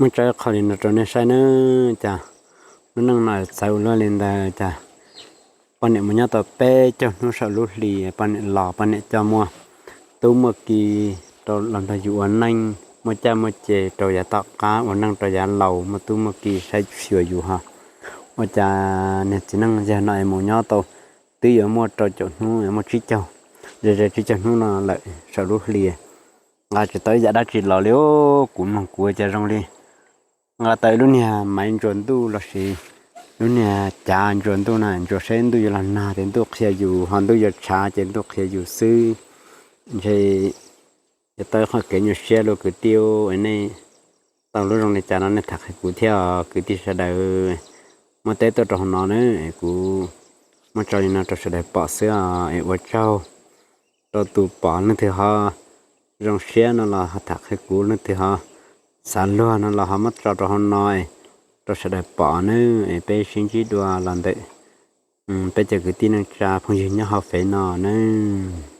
Muab tso qhov li no rau nej saib nawb. Cas lub neej no txawv ua luaj li ntawd. Cas poj niam mus nyob tau peb caug hnub saum lub hli, poj niam los poj niam coj muaj tub muaj ki rau los nrog yus ua neej, muaj caj muaj ces rau yav tom qab, ua neej rau yav laus, muaj tub muaj ki saib xyuas yus ho. Ua cas niag txiv neej yawg no es mus nyob tau twb yuav muaj rau caum hnub, muaj tsib caug, ze ze tsib caug hnub no lawm saum lub hli, nqa tsis tau ib yam dab tsi los li. Kuv mloog kuv ua cas zoo li nqa tau ib lub niag maiv ntsuas ntuj lossis lub niag cav ntsuas ntuj na, ntsuas saib ntuj yuav los nag ces ntuj qhia yus, ho ntuj yuav tshav ces ntuj qhia yus xwb. Ntshe yuav tau qhov kev nyuaj siab lub kwv tij, nej tau lub zoo li cas no nej tham qhia kuv thiab os kwv tij sawv daws. Muab teb tuaj rau hauv no na, kuv muab tso li no rau sawv daws pom xwb os, es ua tsaug rau tus pom. Leej twg ho zoo siab no los ho tham qhia kuv, leej twg ho xav luag no los ho muab tso rau hauv no rau sawv daws pom nawb. Es peb sib ntsib dua los ntawm peb cov kwv tij neej tsa phooj ywg nyob hauv fev no nawb.